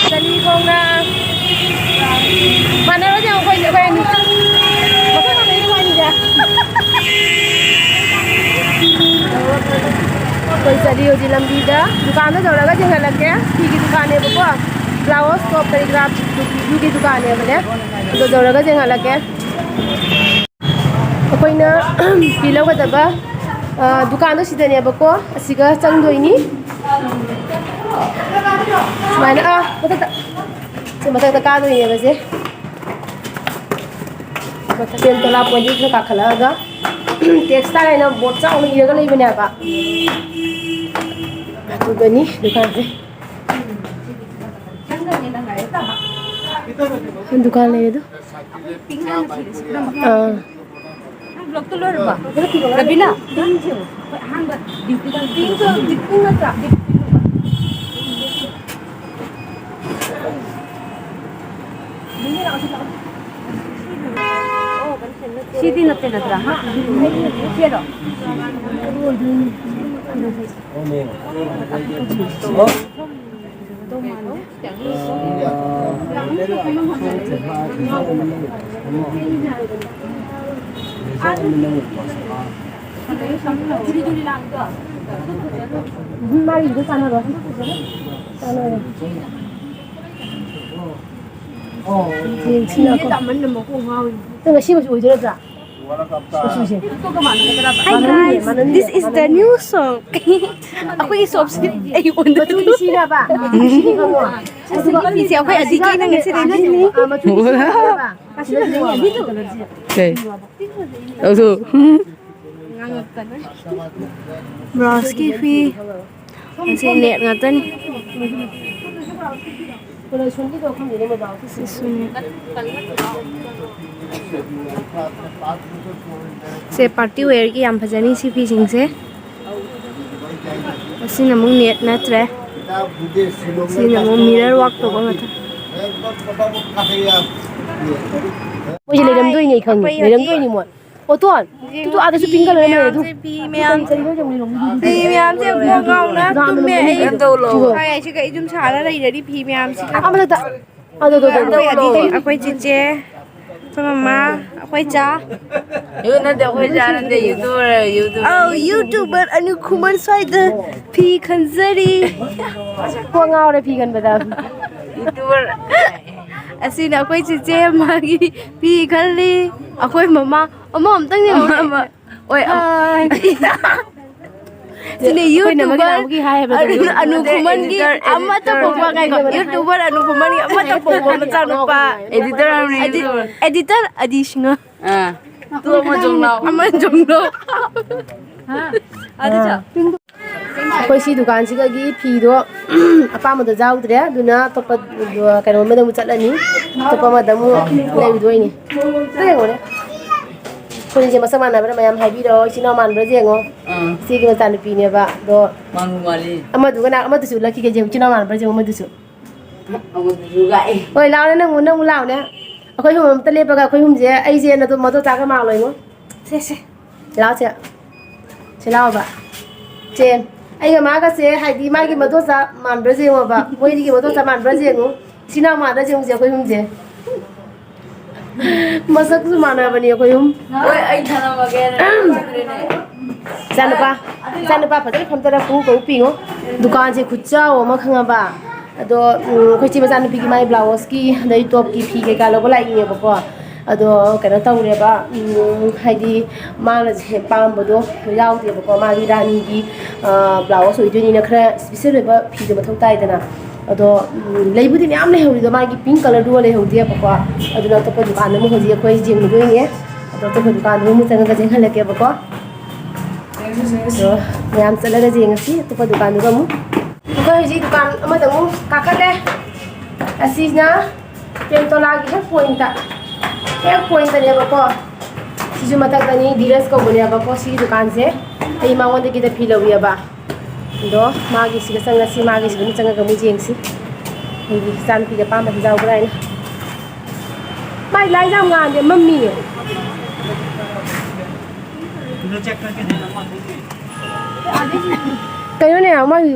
ꯆꯅꯤ ꯈꯣꯡꯅ꯫ ꯃꯥꯟꯅꯔꯣꯏꯗ ꯑꯩꯈꯣꯏ, ꯑꯩꯈꯣꯏ ꯑꯅꯤ꯫ ꯃꯁꯛ ꯃꯥꯟꯅꯩ ꯑꯩꯈꯣꯏ ꯑꯅꯤꯁꯦ꯫ ꯑꯩꯈꯣꯏ ꯆꯠꯂꯤ ꯍꯧꯖꯤꯛ ꯂꯝꯕꯤꯗ꯫ ꯗꯨꯀꯥꯟꯗ ꯌꯧꯔꯒ ꯌꯦꯡꯍꯜꯂꯛꯀꯦ꯫ ꯐꯤꯒꯤ ꯗꯨꯀꯥꯟꯅꯦꯕꯀꯣ꯫ Blouse top ꯀꯔꯤ ꯀꯔꯥ ꯐꯤꯒꯤ ꯗꯨꯀꯥꯟꯅꯦꯕꯅꯦ꯫ ꯑꯗꯣ ꯌꯧꯔꯒ ꯌꯦꯡꯍꯜꯂꯛꯀꯦ꯫ ꯑꯩꯈꯣꯏꯅ ꯐꯤ ꯂꯧꯒꯗꯕ, ꯑ, ꯗꯨꯀꯥꯟꯗꯣ ꯁꯤꯗꯅꯦꯕꯀꯣ꯫ ꯑꯁꯤꯒ ꯆꯪꯗꯣꯏꯅꯤ꯫ ꯁꯨꯃꯥꯏꯅ, ꯑ, ꯃꯊꯛꯇ꯫ ꯁꯤ ꯃꯊꯛꯇ ꯀꯥꯗꯣꯏꯅꯦꯕ ꯁꯦ꯫ ꯇꯦꯟ ꯇꯣꯂꯥ ꯄꯣꯏꯟꯗꯒꯤ ꯈꯔ ꯀꯥꯈꯠꯂꯛꯑꯒ ꯇꯦꯛꯁꯇꯥꯏꯜ ꯍꯥꯏꯅ ꯕꯣꯔꯗ ꯆꯥꯎꯅ ꯏꯔꯒ ꯂꯩꯕꯅꯦꯕ꯫ ꯑꯗꯨꯒꯅꯤ ꯗꯨꯀꯥꯟꯁꯦ꯫ ꯗꯨꯀꯥꯟ ꯂꯩ ꯑꯗꯨ꯫ ꯑꯥ꯫ ꯅꯪ ꯕ꯭ꯂꯣꯛꯇꯣ ꯂꯣꯏꯔꯕꯣ? ꯔꯕꯤꯅꯥ? ꯑꯍꯥꯟꯕ ꯗ꯭ꯌꯨꯇꯤ ꯗ꯭ꯌꯨꯇꯤ ꯅꯠꯇ꯭ꯔꯥ? ꯁꯤꯗꯤ ꯅꯠꯇꯦ ꯅꯠꯇ꯭ꯔꯥ? ꯍꯥ? ꯁꯤꯔꯣ? ꯃꯥꯒꯤꯗꯣ ꯆꯥꯟꯅꯔꯣꯏ꯫ ꯆꯥꯟꯅꯔꯣꯏ꯫ ꯌꯦꯡꯁꯤꯔꯀꯣ꯫ ꯅꯪ ꯉꯁꯤ ꯃꯆꯨ ꯑꯣꯏꯗꯣꯏ ꯅꯠꯇ꯭ꯔꯥ? ꯃꯆꯨꯁꯦ꯫ Hi guys, this is the new song. ꯑꯩꯈꯣꯏꯒꯤ ꯁꯣꯞꯁꯤ ꯑꯩ ꯑꯣꯟꯗꯣꯏꯅꯤ꯫ ꯃꯆꯨꯗꯤ ꯁꯤꯔꯕ? ꯁꯤꯅꯤ ꯈꯪꯉꯣ꯫ ꯑꯗꯨꯒ ꯐꯤꯁꯦ ꯑꯩꯈꯣꯏ ꯑꯗꯤꯒꯤ ꯅꯪ ꯉꯁꯤ ꯂꯩꯅꯤꯡꯉꯤ꯫ ꯑꯥ, ꯃꯆꯨꯗꯤ ꯁꯤꯔꯕ? ꯀꯩ? ꯑꯗꯨ꯫ ꯕ꯭ꯔꯥꯎꯁꯀꯤ ꯐꯤ꯫ ꯑꯁꯤ ꯅꯦꯠ ꯉꯥꯛꯇꯅꯤ꯫ ꯁꯤꯁꯨꯅꯦ꯫ ꯁꯦ ꯄꯥꯔꯇꯤ ꯋꯦꯌꯔꯒꯤ ꯌꯥꯝ ꯐꯖꯅꯤ ꯁꯤ ꯐꯤꯁꯤꯡꯁꯦ꯫ ꯑꯁꯤꯅ ꯑꯃꯨꯛ ꯅꯦꯠ ꯅꯠꯇ꯭ꯔꯦ꯫ ꯁꯤꯅ ꯑꯃꯨꯛ ꯃꯤꯔꯔ ꯋꯥꯛ ꯇꯧꯕ ꯉꯥꯛꯇ꯫ ꯃꯣꯏꯁꯦ ꯂꯩꯔꯝꯗꯣꯏꯅꯦ ꯑꯩ ꯈꯪꯉꯦ꯫ ꯑꯩꯈꯣꯏ ꯍꯧꯖꯤꯛ ꯂꯩꯔꯝꯗꯣꯏꯅꯦ ꯃꯣꯏ꯫ ꯑꯣꯇꯣꯟ, ꯌꯦꯡꯉꯨ, ꯇꯨ ꯑꯥꯗꯁꯨ ꯐꯤ ꯄꯤꯡ ꯀꯂꯔ ꯑꯃ ꯂꯩ, ꯑꯗꯨ ꯃꯌꯥꯝꯁꯦ, ꯐꯤ ꯃꯌꯥꯝ꯫ ꯀꯔꯤ, ꯀꯔꯤ, ꯀꯔꯤ, ꯀꯔꯤ, ꯐꯤ ꯃꯌꯥꯝꯁꯦ ꯀꯣꯛ ꯉꯥꯎꯅ ꯇꯨꯝꯃꯦ ꯑꯩ꯫ ꯀꯩꯅꯣ ꯇꯧ ꯂꯥꯎ꯫ ꯈ꯭ꯋꯥꯏ ꯁꯤꯒ ꯑꯩ ꯌꯨꯝ ꯁꯥꯔ ꯂꯩꯔꯗꯤ ꯐꯤ ꯃꯌꯥꯝꯁꯤꯒ꯫ ꯑꯥ, ꯃꯊꯛꯇ꯫ ꯑꯗꯣ, ꯑꯗꯣ, ꯑꯗꯣ, ꯑꯗꯣ꯫ ꯑꯩꯈꯣꯏ ꯑꯗꯤ, ꯑꯩꯈꯣꯏ ꯆꯤꯆꯦ, ꯑꯩꯈꯣꯏ ꯃꯃꯥ, ꯑꯩꯈꯣꯏ ꯆꯥ꯫ ꯌꯨ ꯅꯠꯇꯦ, ꯑꯩꯈꯣꯏ ꯆꯥ ꯅꯠꯇꯦ, YouTuber, YouTuber꯫ ꯑꯧ, YouTuber ꯑꯅꯨ ꯈꯨꯃꯟ ꯁ꯭ꯋꯥꯏꯗ ꯐꯤ ꯈꯟꯖꯔꯤ꯫ ꯀꯣꯛ ꯉꯥꯎꯔꯦ ꯐꯤ ꯈꯟꯕꯗ꯫ YouTuber꯫ ꯑꯁꯤꯅ ꯑꯩꯈꯣꯏ ꯆꯤꯆꯦ, ꯃꯥꯒꯤ ꯐꯤ ꯈꯜꯂꯤ꯫ ꯑꯩꯈꯣꯏ ꯃꯃꯥ, ꯑꯃ ꯑꯝꯇꯪ ꯌꯦꯡꯉꯣ꯫ ꯑꯃ, ꯑꯃ꯫ ꯑꯣꯏ, ꯑꯃ꯫ ꯍꯥꯏ꯫ ꯁꯤꯅ ꯑꯩꯈꯣꯏꯅ ꯑꯃꯒꯤ YouTuber ꯅꯍꯥꯟꯃꯨꯛꯀꯤ ꯍꯥꯏ ꯍꯥꯏꯕꯗꯣ ꯑꯅꯨ, ꯑꯅꯨ ꯈꯨꯃꯟꯒꯤ editor, ꯑꯃꯠꯇ editor꯫ ꯄꯣꯛꯄ, ꯉꯥꯏꯈꯣ, YouTuber ꯑꯅꯨ ꯈꯨꯃꯟꯒꯤ ꯑꯃꯠꯇ ꯄꯣꯛꯄ ꯃꯆꯥꯅꯨꯄꯥ꯫ Editor ꯑꯃꯅꯤ, ꯑꯦꯗꯤ-, editor꯫ Editor ꯑꯗꯤ ꯁꯤꯡꯉ꯫ ꯑꯥ꯫ ꯇꯨ ꯑꯃ ꯆꯣꯡꯂꯥꯎ꯫ ꯑꯃ ꯆꯣꯡꯂꯥꯎ꯫ ꯑꯗꯨ ꯆꯣ꯫ ꯑꯩꯈꯣꯏ ꯁꯤ ꯗꯨꯀꯥꯟꯁꯤꯗꯒꯤ ꯐꯤꯗꯣ ꯑꯄꯥꯝꯕꯗꯣ ꯌꯥꯎꯗ꯭ꯔꯦ, ꯑꯗꯨꯅ ꯑꯇꯣꯞꯄ ꯀꯩꯅꯣ ꯑꯃꯗ ꯑꯃꯨꯛ ꯆꯠꯂꯅꯤ, ꯑꯇꯣꯞꯄ ꯑꯃꯗ ꯑꯃꯨꯛ ꯂꯩꯔꯨꯗꯣꯏꯅꯤ꯫ ꯑꯝꯇ ꯌꯦꯡꯉꯨꯅꯦ꯫ ꯁ꯭ꯀꯨꯜꯁꯦ ꯃꯁꯛ ꯃꯥꯟꯅꯕ꯭ꯔꯥ ꯃꯌꯥꯝ ꯍꯥꯏꯕꯤꯔꯛꯑꯣ, ꯏꯆꯤꯟ ꯏꯅꯥꯎ ꯃꯥꯟꯕ꯭ꯔꯥ ꯌꯦꯡꯉꯣ꯫ ꯑꯥ꯫ ꯏꯆꯦꯒꯤ ꯃꯆꯥꯅꯨꯄꯤꯅꯦꯕ ꯑꯗꯣ꯫ ꯃꯥꯟꯕꯨ ꯃꯥꯜꯂꯤ꯫ ꯑꯃꯗꯨꯒꯅ, ꯑꯃꯗꯨꯁꯨ ꯎꯠꯂꯛꯈꯤꯒꯦ, ꯌꯦꯡꯉꯨ, ꯏꯆꯤꯟ ꯏꯅꯥꯎ ꯃꯥꯟꯕ꯭ꯔꯥ ꯌꯦꯡꯉꯨ ꯑꯃꯗꯨꯁꯨ꯫ ꯑꯃꯗꯨꯁꯨ ꯂꯥꯛꯑꯦ꯫ ꯍꯣꯏ, ꯂꯥꯛꯑꯣꯅꯦ, ꯅꯪ, ꯅꯪ ꯂꯥꯛꯑꯣꯅꯦ꯫ ꯑꯩꯈꯣꯏ ꯑꯍꯨꯝ ꯑꯝꯇ ꯂꯦꯞꯄꯒ ꯑꯩꯈꯣꯏ ꯑꯍꯨꯝꯁꯦ, ꯑꯩꯁꯦ ꯅꯗꯣ-, ꯃꯗꯣ ꯆꯥꯒ ꯃꯥꯜꯂꯣꯏꯉꯣ꯫ ꯁꯦ, ꯁꯦ꯫ ꯂꯥꯛꯑꯣ ꯁꯦ꯫ ꯁꯤ ꯂꯥꯛꯑꯣꯕ꯫ ꯆꯦ, ꯑꯩꯒ ꯃꯥꯒꯁꯦ ꯍꯥꯏꯗꯤ ꯃꯥꯒꯤ ꯃꯗꯣꯆꯥ ꯃꯥꯟꯕ꯭ꯔꯥ ꯌꯦꯡꯉꯣꯕ꯫ ꯃꯣꯏꯅꯤꯒꯤ ꯃꯗꯣꯆꯥ ꯃꯥꯟꯕ꯭ꯔꯥ ꯌꯦꯡꯉꯨ꯫ ꯏꯆꯤꯟ ꯏꯅꯥꯎ ꯃꯥꯟꯕ꯭ꯔꯥ ꯌꯦꯡꯉꯨꯁꯦ ꯑꯩꯈꯣꯏ ꯑꯍꯨꯝꯁꯦ꯫ ꯃꯁꯛꯁꯨ ꯃꯥꯟꯅꯕꯅꯤ ꯑꯩꯈꯣꯏ ꯑꯍꯨꯝ꯫ ꯍꯣꯏ, ꯑꯩ ꯊꯅꯝꯃꯒꯦꯅ ꯆꯠꯈ꯭ꯔꯦꯅꯦ꯫ ꯏꯆꯥꯅꯨꯄꯥ, ꯏꯆꯥꯅꯨꯄꯥ ꯐꯖꯅ ꯐꯝꯊꯔ ꯈꯨ ꯀꯧ ꯄꯤꯉꯣ꯫ ꯗꯨꯀꯥꯟꯁꯦ ꯈꯨꯠꯆꯥꯎ ꯑꯃ ꯈꯪꯉꯕ꯫ ꯑꯗꯣ, ꯎꯝ, ꯑꯩꯈꯣꯏ ꯆꯦ ꯃꯆꯥꯅꯨꯄꯤꯒꯤ ꯃꯥꯏ ꯕ꯭ꯂꯥꯎꯁꯀꯤ ꯑꯗꯩ ꯇꯣꯞꯀꯤ ꯐꯤ ꯀꯩꯀꯥ ꯂꯧꯕ ꯂꯥꯛꯏꯅꯦꯕꯀꯣ꯫ ꯑꯗꯣ ꯀꯩꯅꯣ ꯇꯧꯔꯦꯕ, ꯎꯝ, ꯍꯥꯏꯗꯤ ꯃꯥꯅ ꯍꯦꯛ ꯄꯥꯝꯕꯗꯣ ꯌꯥꯎꯗꯦꯕꯀꯣ꯫ ꯃꯥꯒꯤ ꯔꯥꯅꯤꯒꯤ, ꯑ, ꯕ꯭ꯂꯥꯎꯁ ꯑꯣꯏꯗꯣꯏꯅꯤꯅ ꯈꯔ ꯏꯁꯄꯤꯁꯦꯜ ꯑꯣꯏꯕ ꯐꯤꯗꯣ ꯃꯊꯧ ꯇꯥꯏꯗꯅ꯫ ꯑꯗꯣ, ꯎꯝ, ꯂꯩꯕꯨꯗꯤ ꯃꯌꯥꯝ ꯂꯩꯍꯧꯔꯤꯗꯣ, ꯃꯥꯒꯤ ꯄꯤꯡ ꯀꯂꯔꯗꯨꯒ ꯂꯩꯍꯧꯗꯦꯕꯀꯣ꯫ ꯑꯗꯨꯅ ꯑꯇꯣꯞꯄ ꯗꯨꯀꯥꯟꯗ ꯑꯃꯨꯛ ꯍꯧꯖꯤꯛ ꯑꯩꯈꯣꯏ ꯌꯦꯡꯉꯨꯗꯣꯏꯅꯦ꯫ ꯑꯗꯣ ꯑꯇꯣꯞꯄ ꯗꯨꯀꯥꯟꯗ ꯑꯃꯨꯛ ꯆꯪꯉꯒ ꯆꯦꯟꯍꯜꯂꯛꯀꯦꯕꯀꯣ꯫ ꯑꯗꯣ ꯃꯌꯥꯝ ꯆꯠꯂꯒ ꯌꯦꯡꯉꯁꯤ ꯑꯇꯣꯞꯄ ꯗꯨꯀꯥꯟꯗꯨꯒ ꯑꯃꯨꯛ꯫ ꯑꯩꯈꯣꯏ ꯍꯧꯖꯤꯛ ꯗꯨꯀꯥꯟ ꯑꯃꯗ ꯑꯃꯨꯛ ꯀꯥꯈꯠꯂꯦ꯫ ꯑꯁꯤꯅ ꯄꯦꯟꯇꯣꯂꯥꯒꯤ ꯍꯦꯛ ꯄꯣꯏꯟꯇ, ꯍꯦꯛ ꯄꯣꯏꯟꯇꯅꯦꯕꯀꯣ꯫ ꯁꯤꯁꯨ ꯃꯊꯛꯇꯅꯤ, ꯙꯤꯔꯖ ꯀꯧꯕꯅꯦꯕꯀꯣ ꯁꯤꯒꯤ ꯗꯨꯀꯥꯟꯁꯦ꯫ ꯑꯩ ꯃꯉꯣꯟꯗꯒꯤꯗ ꯐꯤ ꯂꯧꯋꯦꯕ꯫ ꯑꯗꯣ ꯃꯥꯒꯤ ꯁꯤꯗ ꯆꯪꯉꯁꯤ, ꯃꯥꯒꯤ ꯁꯤꯗ ꯑꯃꯨꯛ ꯆꯪꯉꯒ ꯑꯃꯨꯛ ꯌꯦꯡꯁꯤ꯫ ꯑꯩꯒꯤ ꯏꯆꯥꯅꯨꯄꯤꯒꯤ ꯑꯄꯥꯝꯕꯁꯤ ꯌꯥꯎꯕ꯭ꯔꯥ ꯍꯥꯏꯅ꯫ ꯃꯥꯏ ꯂꯥꯏꯠ ꯌꯥꯝ ꯉꯥꯟꯗꯦ, ꯃꯝꯃꯤꯌꯦ꯫ ꯀꯩꯅꯣꯅꯦ ꯃꯥꯒꯤ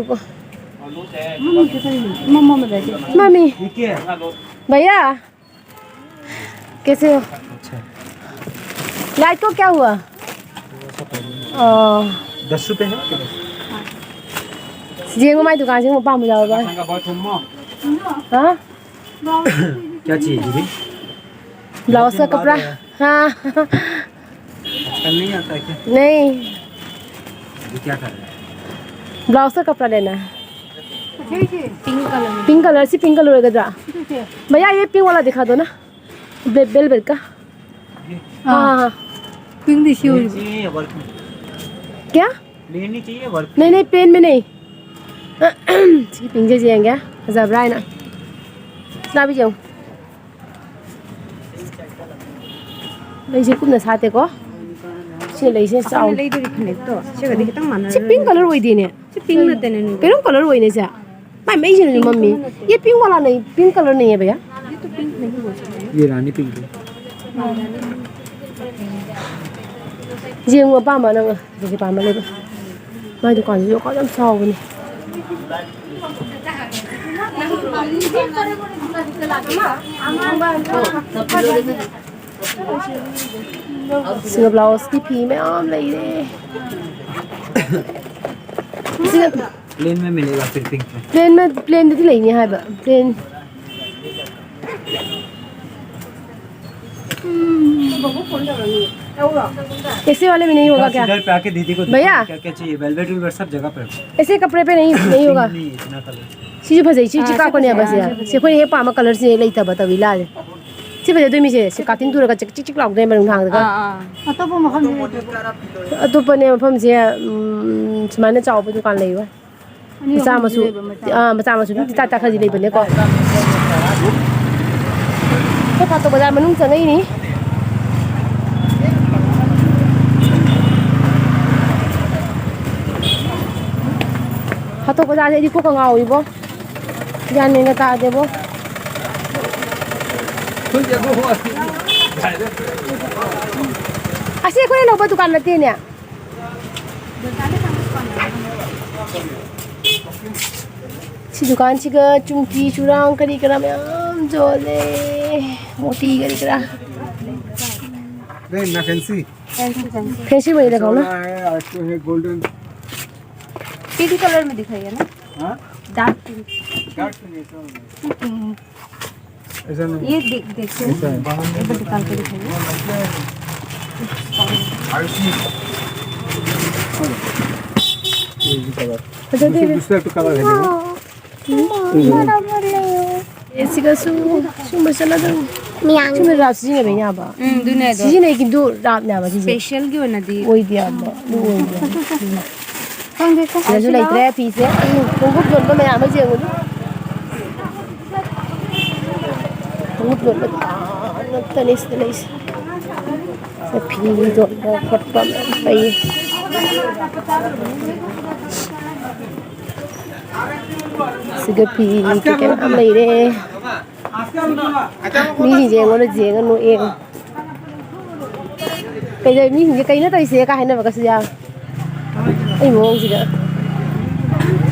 ꯃꯝꯃꯤ꯫ भैया, कैसे हो? अच्छा। लाइट को क्या हुआ? ꯑꯣ꯫ दस रुपए है। ꯌꯦꯡꯉꯨ, ꯃꯥꯏ ꯗꯨꯀꯥꯟꯁꯦ ꯑꯃꯨꯛ ꯑꯄꯥꯝꯕ ꯌꯥꯎꯔꯕ? ꯍꯥ? क्या चाहिए दीदी? ब्लाउज का कपड़ा। हाँ। आजकल नहीं आता है क्या? नहीं। अभी क्या कर रहे हैं? ब्लाउज का कपड़ा लेना है। Pink colour. पिंक कलर से पिंक कलर का। भैया, ये पिंक वाला दिखा दो ना। ब्लैक वेलवेट का। हाँ। पिंक दिखी हुई। क्या? प्लेन ही चाहिए, वर्क। नहीं, नहीं, प्लेन में नहीं। ꯁꯤ ꯄꯤꯡꯁꯦ ꯌꯦꯡꯒꯦ, ꯐꯖꯕ꯭ꯔꯥ ꯍꯥꯏꯅ꯫ ꯁꯅꯥꯕꯤ ꯌꯦꯡꯉꯨ꯫ ꯂꯩꯁꯦ ꯀꯨꯞꯅ ꯁꯥꯠꯇꯦꯀꯣ꯫ ꯁꯤ ꯂꯩꯁꯦ ꯆꯥꯎ꯫ ꯑꯩꯈꯣꯏꯅ ꯂꯩꯗꯣꯔꯤ ꯐꯅꯦꯛꯇꯣ ꯁꯤꯒꯗꯤ ꯈꯤꯇꯪ ꯁꯤ ꯃꯥꯟꯅꯔꯦ꯫ ꯄꯤꯡ ꯀꯂꯔ ꯑꯣꯏꯗꯦꯅꯦ꯫ ꯁꯤ ꯄꯤꯡ ꯅꯠꯇꯦꯅꯦ, ꯅꯨꯄꯤ꯫ ꯀꯩꯅꯣꯝ ꯀꯂꯔ ꯑꯣꯏꯅꯦ ꯁꯦ꯫ ꯃꯥꯏ ꯃꯩꯁꯤꯅ ꯃꯝꯃꯤ꯫ ये पिंक वाला नहीं, पिंक कलर नहीं है भैया। ये तो पिंक नहीं हो सकता। ये रानी पिंक है। ꯌꯦꯡꯉꯨ ꯑꯄꯥꯝꯕ ꯅꯪ꯫ ꯑꯗꯨꯗꯤ ꯄꯥꯝꯕ ꯂꯩꯕ꯫ ꯃꯥꯏ ꯗꯨꯀꯥꯟꯁꯤꯁꯨ ꯌꯥꯝ ꯆꯥꯎꯕꯅꯤ꯫ ꯁꯤꯒ ꯕ꯭ꯂꯥꯎꯁꯀꯤ ꯐꯤ ꯃꯌꯥꯝ ꯂꯩꯔꯦ꯫ ꯁꯤꯒ प्लेन में मिलेगा फिर पिंक में। प्लेन में, प्लेनꯗꯗꯤ ꯂꯩꯅꯤ ꯍꯥꯏꯕ꯫ प्लेन। ऐसे वाले में नहीं होगा बस क्या? इधर पे आके दीदी को दिखाओ, भैया? क्या क्या चाहिए, वेलवेट वेलवेट सब जगह पे है। ऐसे कपड़े पे नहीं, नहीं होगा। नहीं, इतना कलर। ꯁꯤꯁꯨ ꯐꯖꯩ, ꯁꯤ, ꯁꯤ ꯀꯥꯞꯀꯅꯤ ꯍꯥꯏꯕ ꯁꯦ꯫ ꯁꯤ ꯑꯩꯈꯣꯏꯅ ꯍꯦꯛ ꯄꯥꯝꯕ ꯀꯂꯔꯁꯦ ꯂꯩꯇꯕ ꯇꯧꯏ ꯂꯥꯁꯦ꯫ ꯁꯤ ꯐꯖꯗꯣꯏ ꯃꯤꯁꯦ, ꯁꯤ ꯀꯥꯇꯤꯟ ꯇꯨꯔꯒ ꯆꯤꯛ ꯆꯤꯛ ꯆꯤꯛ ꯂꯥꯎꯗꯣꯏꯅꯦ ꯅꯨꯡꯗꯥꯡꯗꯒ꯫ ꯑꯥ, ꯑꯥ꯫ ꯑꯇꯣꯞꯄ ꯃꯐꯝꯗꯤ ꯂꯩꯇꯦ꯫ ꯑꯇꯣꯞꯄꯅꯦ ꯃꯐꯝꯁꯦ, ꯎꯝ, ꯁꯨꯃꯥꯏꯅ ꯆꯥꯎꯕ ꯗꯨꯀꯥꯟ ꯂꯩꯕ꯫ ꯑꯅꯤ ꯃꯆꯥ ꯑꯍꯨꯝꯗꯤ ꯃꯁꯨ, ꯂꯩꯕ ꯃꯆꯥ꯫ ꯑꯥ, ꯃꯆꯥ ꯃꯁꯨ ꯑꯗꯨꯝ ꯇꯥ ꯇꯥ ꯈꯔꯗꯤ ꯂꯩꯕꯅꯦꯀꯣ꯫ ꯑꯩꯈꯣꯏ ꯐꯥꯇꯣ ꯕꯖꯥꯔ ꯃꯅꯨꯡ ꯆꯪꯉꯛꯏꯅꯤ꯫ ꯐꯥꯇꯣ ꯕꯖꯥꯔꯁꯦ ꯑꯩꯗꯤ ꯀꯣꯛꯀ ꯉꯥꯎꯏꯕꯣ꯫ ꯒ꯭ꯌꯥꯟ ꯃꯦꯟꯒ ꯇꯥꯗꯦꯕꯣ꯫ ꯑꯁꯤ ꯑꯩꯈꯣꯏꯅ ꯂꯧꯕ ꯗꯨꯀꯥꯟ ꯅꯠꯇꯦꯅꯦ꯫ ꯁꯤ ꯗꯨꯀꯥꯟꯁꯤꯒ ꯆꯨꯝꯀꯤ ꯆꯨꯔꯥꯡ ꯀꯔꯤ ꯀꯔꯥ ꯃꯌꯥꯝ ꯌꯣꯜꯂꯦ꯫ ꯃꯣꯇꯤ ꯀꯔꯤ ꯀꯔꯥ꯫ नहीं, ना फैंसी। Fancy, fancy. फैंसी वही ऐसा लगाओ ना। वाला है, आज तो है गोल्डन। पिंक कलर में दिखाइए ना। हाँ? Dark pink. डार्क पिंक ऐसा वाला है। ऐसा नहीं। ये देख, देखते हैं। ऐसा है। एक बार निकाल के दिखाइए। ये भी कलर। अच्छा, दूसरा, दे दे। दूसरा तो कलर है, देखो। हाँ। ꯁꯤꯒꯁꯨ ꯁꯨꯝꯕ ꯆꯠꯂꯗꯧꯅꯤ꯫ ꯁꯨꯝꯕ ꯔꯥꯞ ꯁꯤꯖꯤꯟꯅꯕ ꯌꯥꯕ꯫ ꯎꯝ, ꯑꯗꯨꯅꯦ ꯑꯗꯣ꯫ ꯁꯤꯖꯤꯟꯅꯩ, ꯀꯤꯟꯇꯨ ꯔꯥꯞꯅꯦꯕ ꯁꯤꯁꯦ꯫ ꯏꯁꯄꯦꯁꯦꯜꯒꯤ ꯑꯣꯏꯅꯗꯤ ꯑꯣꯏꯗꯦ ꯌꯥꯝꯅ꯫ ꯑꯗꯨ ꯑꯣꯏꯗꯦ꯫ ꯈꯪꯗꯦ, ꯁꯤꯗꯁꯨ ꯂꯩꯇ꯭ꯔꯦ ꯐꯤꯁꯦ꯫ ꯑꯩ ꯈꯣꯡꯎꯞ ꯌꯣꯟꯕ ꯃꯌꯥꯝ ꯑꯃ ꯌꯦꯡꯉꯨꯅꯦ꯫ ꯈꯣꯡꯎꯞ ꯌꯣꯟꯕ ꯗꯨꯀꯥꯟ ꯉꯥꯛꯇꯅꯦ ꯁꯤꯗ ꯂꯩꯁꯦ꯫ ꯁꯤꯗ ꯐꯤ ꯌꯣꯟꯕ ꯈꯣꯠꯄ ꯃꯌꯥꯝ ꯂꯩꯌꯦ꯫ ꯁꯤꯗ ꯐꯤ ꯀꯩꯀꯩ ꯃꯌꯥꯝ ꯂꯩꯔꯦ꯫ ꯃꯤꯁꯤꯡꯁꯦ ꯑꯩꯉꯣꯟꯗ ꯌꯦꯡꯉ ꯅꯣꯛꯑꯦ꯫ ꯀꯩꯗꯧ-, ꯃꯤꯁꯤꯡꯁꯦ "ꯀꯩꯅꯣ ꯇꯧꯔꯤꯁꯦ?" ꯀꯥꯏ ꯍꯥꯏꯅꯕꯒꯁꯨ ꯌꯥꯎꯋꯦ꯫ ꯑꯩ ꯃꯑꯣꯡꯁꯤꯗ꯫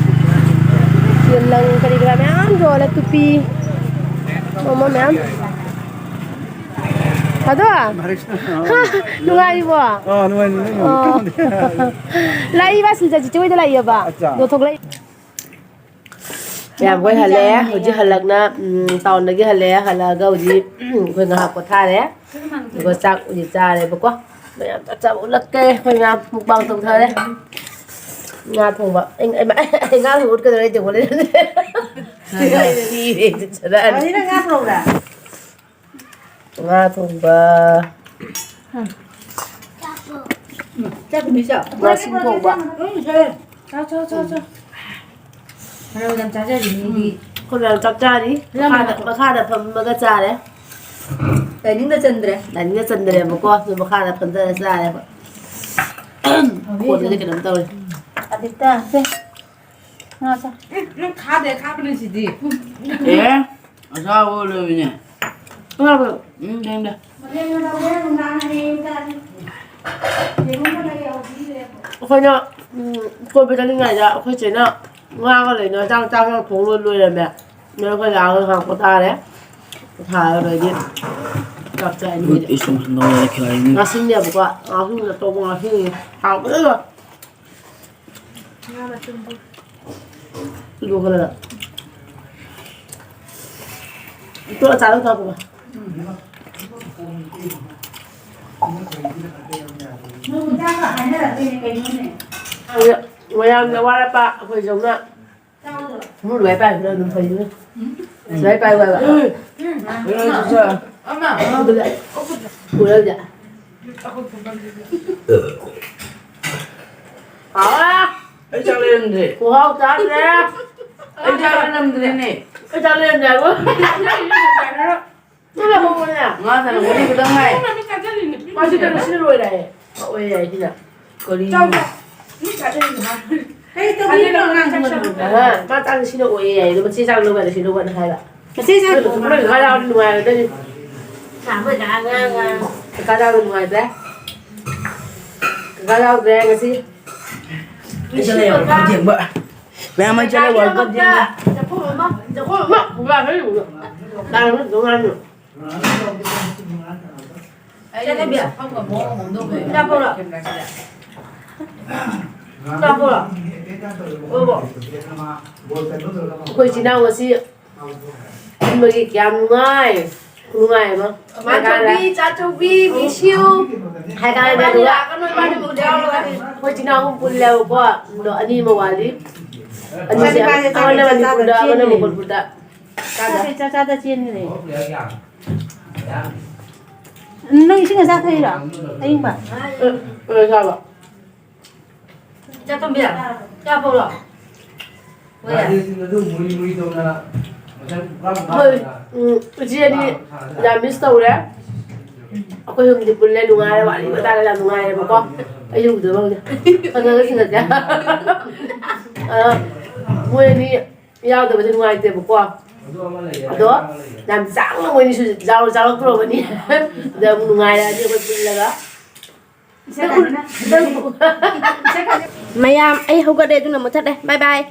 ꯂꯪ ꯀꯔꯤ ꯀꯔꯥ ꯃꯌꯥꯝ ꯌꯣꯜꯂꯦ, ꯇꯨꯄꯤ, ꯑꯃ ꯃꯌꯥꯝ꯫ ꯑꯗꯣ, ꯅꯨꯡꯉꯥꯏꯔꯤꯕꯣ? ꯑꯥ, ꯅꯨꯡꯉꯥꯏꯔꯤ, ꯅꯨꯡꯉꯥꯏꯔꯤ꯫ ꯑꯣ꯫ ꯂꯥꯛꯏꯕ ꯁꯤꯗ ꯆꯤꯆꯦ ꯍꯣꯏꯗ ꯂꯥꯛꯏꯕ꯫ ꯑꯠꯆꯥ꯫ ꯑꯗꯣ ꯊꯣꯛꯂꯛꯏ꯫ ꯃꯌꯥꯝ ꯍꯣꯏ ꯍꯜꯂꯛꯑꯦ꯫ ꯍꯧꯖꯤꯛ ꯍꯜꯂꯛꯅ, ꯎꯝ, ꯇꯥꯎꯟꯗꯒꯤ ꯍꯜꯂꯛꯑꯦ꯫ ꯍꯜꯂꯛꯑꯒ ꯍꯧꯖꯤꯛ, ꯎꯝ, ꯑꯩꯈꯣꯏ ꯉꯥꯏꯍꯥꯛ ꯄꯣꯊꯥꯔꯦ꯫ ꯑꯗꯨꯒ ꯆꯥꯛ ꯍꯧꯖꯤꯛ ꯆꯥꯔꯦꯕꯀꯣ꯫ ꯃꯌꯥꯝ ꯆꯥꯛ ꯆꯥꯕ ꯎꯠꯂꯛꯀꯦ꯫ ꯑꯩꯈꯣꯏ ꯃꯌꯥꯝ ꯃꯨꯛꯕꯥꯡ ꯇꯧꯊꯔꯦ꯫ ꯉꯥ ꯊꯣꯡꯕ꯫ ꯑꯩ, ꯑꯩ, ꯑꯩ ꯉꯥ ꯊꯣꯡꯕ ꯎꯠꯀꯗꯧꯔꯦ ꯇꯦꯕꯜꯗ꯫ ꯁꯤꯔꯦ, ꯆꯠꯂꯛꯑꯅꯤ꯫ ꯑꯅꯤꯅ ꯉꯥ ꯊꯣꯡꯕ꯭ꯔꯥ? ꯉꯥ ꯊꯣꯡꯕ꯫ ꯆꯥꯛ ꯊꯣꯡꯕꯤ ꯆꯥꯎ꯫ ꯉꯥꯁꯤꯡ ꯊꯣꯡꯕ꯫ ꯎꯝ, ꯁꯦ꯫ ꯆꯥꯎ, ꯆꯥꯎ, ꯆꯥꯎ, ꯆꯥꯎ꯫ ꯃꯔꯝ ꯌꯥꯝ ꯆꯥꯖꯔꯤꯅꯦ, ꯃꯤꯗꯤ꯫ ꯑꯩꯈꯣꯏ ꯃꯌꯥꯝ ꯆꯥꯛ ꯆꯥꯔꯤ꯫ ꯂꯝ ꯃꯈꯥꯗ, ꯃꯈꯥꯗ ꯐꯝꯃꯒ ꯆꯥꯔꯦ꯫ ꯗꯥꯏꯅꯤꯡꯗ ꯆꯟꯗ꯭ꯔꯦ꯫ ꯗꯥꯏꯅꯤꯡꯗ ꯆꯟꯗ꯭ꯔꯦꯕꯀꯣ, ꯑꯗꯨ ꯃꯈꯥꯗ ꯐꯝꯊꯔ ꯆꯥꯔꯦ ꯑꯩꯈꯣꯏ꯫ ꯍꯧꯖꯤꯛ ꯈꯣꯟꯁꯤꯗꯤ ꯀꯩꯅꯣꯝ ꯇꯧꯔꯦ꯫ ꯑꯗꯤꯇ, ꯁꯦ꯫ ꯉꯥ ꯆꯥ꯫ ꯎꯝ, ꯅꯪ ꯈꯥꯗꯦ, ꯈꯥꯕꯅꯦ ꯁꯤꯗꯤ꯫ ꯑꯦ, ꯑꯆꯥꯕ ꯂꯣꯏꯕꯅꯦ꯫ ꯈꯥꯕ꯫ ꯎꯝ, ꯊꯦꯡꯗꯦ꯫ ꯑꯩꯈꯣꯏꯅ, ꯎꯝ, ꯀꯣꯏꯕ ꯆꯠꯂꯤꯉꯩꯗ ꯑꯩꯈꯣꯏ ꯆꯦꯅ ꯉꯥꯒ ꯂꯩꯅ ꯆꯥꯛ, ꯆꯥꯛ ꯊꯣꯡ ꯂꯣꯏ-, ꯂꯣꯏꯔꯝꯃꯦ꯫ ꯑꯗꯨ ꯑꯩꯈꯣꯏ ꯂꯥꯛꯑꯒ ꯉꯥꯏꯍꯥꯛ ꯄꯣꯊꯥꯔꯦ꯫ ꯄꯣꯊꯥꯔꯒ ꯑꯗꯩꯗꯤ ꯆꯥꯛ ꯆꯥꯏ꯫ ꯉꯥꯁꯤꯡꯅꯦꯕꯀꯣ, ꯉꯥꯁꯤꯡ ꯑꯆꯧꯕ ꯉꯥꯁꯤꯡ ꯍꯥꯎꯕꯗ ꯂꯣꯏ꯫ ꯂꯣꯏꯈꯠꯂꯦ꯫ ꯇꯣꯛꯑ ꯆꯥꯔꯣ, ꯆꯥꯔꯣ꯫ ꯃꯌꯥꯝꯅ ꯋꯥꯔꯛꯄ ꯑꯩꯈꯣꯏ ꯖꯧꯅ ꯃꯨ ꯂꯨꯒꯥꯏ ꯄꯥꯏꯕꯗꯣ ꯑꯗꯨꯝ ꯐꯩ꯫ ꯂꯨꯒꯥꯏ ꯄꯥꯏꯕ ꯍꯥꯏꯕ꯫ ꯎꯝ꯫ ꯎꯝ꯫ ꯎꯝ꯫ ꯑꯃ꯫ ꯎꯗ꯭ꯔꯦ꯫ ꯎꯔꯗ꯭ꯔꯦ꯫ ꯍꯥꯎꯔꯦ꯫ ꯑꯩ ꯆꯥꯛ ꯂꯩꯔꯝꯗ꯭ꯔꯦ꯫ ꯈꯨꯍꯥꯎ ꯆꯥꯗ꯭ꯔꯦ꯫ ꯑꯩ ꯆꯥꯛ ꯂꯩꯔꯝꯗ꯭ꯔꯦꯅꯦ꯫ ꯑꯩ ꯆꯥꯛ ꯂꯩꯔꯝꯗ꯭ꯔꯦ ꯍꯥꯏꯕ꯫ ꯅꯪ ꯂꯩꯍꯧꯕꯅꯦ꯫ ꯉꯥ ꯊꯣꯡꯕꯗꯤ ꯈꯤꯇꯪ ꯉꯥꯏ꯫ ꯃꯥꯁꯤ ꯀꯩꯅꯣ ꯁꯤꯅ ꯂꯣꯏꯔꯦ ꯍꯥꯏꯌꯦ꯫ ꯑꯣꯏꯔꯦ ꯍꯥꯏ ꯁꯤꯅ꯫ ꯀꯔꯤ? ꯆꯥꯎꯕ꯫ ꯃꯤ ꯆꯥꯖꯔꯤꯗꯣ ꯃꯥ꯫ ꯀꯔꯤ ꯇꯧꯕꯤꯔꯤꯅꯣ ꯑꯉꯥꯡꯁꯤꯡ ꯑꯗꯨꯕꯨ? ꯑꯍ, ꯃꯥ ꯆꯥꯛꯁꯤ ꯁꯤꯅ ꯑꯣꯏꯌꯦ ꯍꯥꯏꯌꯦ꯫ ꯑꯗꯣ ꯃꯆꯦ ꯆꯥꯛ ꯂꯧꯕ ꯌꯥꯗꯦ ꯁꯤ ꯂꯧꯕꯅ ꯍꯥꯏꯕ꯫ ꯃꯆꯦ ꯆꯥꯛ ꯃꯣꯏ ꯂꯧꯕ ꯃꯣꯏ ꯌꯥꯗꯦ꯫ ꯀꯀꯥ ꯌꯥꯎꯔꯗꯤ ꯅꯨꯡꯉꯥꯏꯔꯣꯏꯗꯣꯏꯅꯤ꯫ ꯃꯣꯏ ꯀꯀꯥ ꯑꯉꯥꯡ ꯑꯉꯥꯡ꯫ ꯀꯀꯥ ꯌꯥꯎꯔꯗꯤ ꯅꯨꯡꯉꯥꯏꯇ꯭ꯔꯦ꯫ ꯀꯀꯥ ꯌꯥꯎꯗ꯭ꯔꯦ ꯉꯁꯤ꯫ ꯑꯩ ꯆꯠꯂꯦ ꯋꯥꯔꯜ ꯀꯞ ꯌꯦꯡꯕ꯫ ꯃꯌꯥꯝ ꯑꯩ ꯆꯠꯂꯦ ꯋꯥꯔꯜ ꯀꯞ ꯌꯦꯡꯕ꯫ ꯆꯥꯛꯈꯨꯝ ꯑꯃ, ꯆꯥꯛꯈꯨꯝ ꯑꯃ ꯈꯨꯝꯕ ꯍꯩ ꯎꯕ꯫ ꯀꯅꯥꯅꯣ ꯅꯣꯡꯉꯥꯟꯕ? ꯆꯠꯂꯕꯤꯌꯥ꯫ ꯆꯥꯛ ꯄꯨꯔꯛꯑꯣ꯫ ꯆꯥꯛ ꯄꯨꯔꯛꯑꯣ꯫ ꯑꯣꯕꯣ꯫ ꯑꯩꯈꯣꯏ ꯏꯆꯤꯟ ꯏꯅꯥꯎ ꯉꯁꯤ ꯄꯨꯟꯕꯒꯤ ꯀꯌꯥꯝ ꯅꯨꯡꯉꯥꯏ꯫ ꯈꯨꯅꯨꯡꯉꯥꯏ ꯑꯃ꯫ ꯃꯥꯆꯧꯕꯤ, ꯆꯥꯆꯧꯕꯤ, miss you꯫ ꯍꯥꯏ ꯀꯥꯟꯗ ꯏꯕꯥꯅꯤ ꯑꯗꯨꯒ ꯂꯥꯛꯑꯒ ꯅꯣꯏ ꯏꯕꯥꯅꯤ ꯎꯗ ꯌꯥꯎꯔꯒꯗꯤ꯫ ꯑꯩꯈꯣꯏ ꯏꯆꯤꯟ ꯏꯅꯥꯎ ꯑꯍꯨꯝ ꯄꯨꯜꯂꯦꯕꯀꯣ꯫ ꯑꯗꯣ ꯑꯅꯤ ꯑꯃ ꯋꯥꯠꯂꯤ꯫ ꯑꯅꯤꯁꯦ ꯏꯕꯥꯅꯤ ꯑꯃꯅ ꯆꯥꯛ ꯃꯅꯤꯄꯨꯔꯗ, ꯆꯥꯗ ꯑꯃꯅ ꯆꯦꯟꯈ꯭ꯔꯦ꯫ ꯃꯣꯡꯒꯣꯜꯄꯨꯔꯗ꯫ ꯆꯥꯛ ꯆꯥ-, ꯆꯥꯛ ꯆꯥꯗ ꯆꯦꯟꯈ꯭ꯔꯦ꯫ ꯅꯪ ꯏꯁꯤꯡ ꯑꯁꯥ ꯊꯛꯏꯔꯣ? ꯑꯌꯤꯡꯕ? ꯑ, ꯑ, ꯆꯥꯕ꯫ ꯆꯥꯛ ꯊꯣꯡꯕꯤ, ꯆꯥ ꯄꯧꯔꯣ? ꯍꯣꯏ꯫ ꯍꯣꯏ, ꯎꯝ, ꯏꯆꯦ ꯑꯅꯤ ꯌꯥꯝ miss ꯇꯧꯔꯦ꯫ ꯑꯩꯈꯣꯏ ꯑꯍꯨꯝꯗꯤ ꯄꯨꯜꯂꯦ, ꯅꯨꯡꯉꯥꯏꯔꯦ, ꯋꯥꯔꯤ ꯋꯥꯇꯥꯏꯒ ꯌꯥꯝ ꯅꯨꯡꯉꯥꯏꯔꯦꯕꯀꯣ꯫ ꯑꯩ ꯎꯗꯕ ꯐꯪꯗꯦ꯫ ꯈꯪꯉꯒ ꯁꯤꯡꯉꯁꯦ꯫ ꯑ, ꯃꯣꯏ ꯑꯅꯤ ꯌꯥꯎꯗꯕꯁꯦ ꯅꯨꯡꯉꯥꯏꯇꯦꯕꯀꯣ꯫ ꯑꯗꯣ ꯌꯥꯝ ꯆꯥꯡꯅ ꯃꯣꯏꯅꯤꯁꯨ ꯌꯥꯎ-, ꯌꯥꯎꯔꯛꯇ꯭ꯔꯕꯅꯤ꯫ ꯑꯗ ꯑꯃꯨꯛ ꯅꯨꯡꯉꯥꯏꯔꯛꯑꯅꯤ ꯑꯩꯈꯣꯏ ꯄꯨꯜꯂꯒ꯫ ꯃꯌꯥꯝ, ꯑꯩ ꯍꯧꯒꯠꯂꯦ, ꯑꯗꯨꯅ ꯃꯨꯊꯠꯂꯦ꯫ Bye bye꯫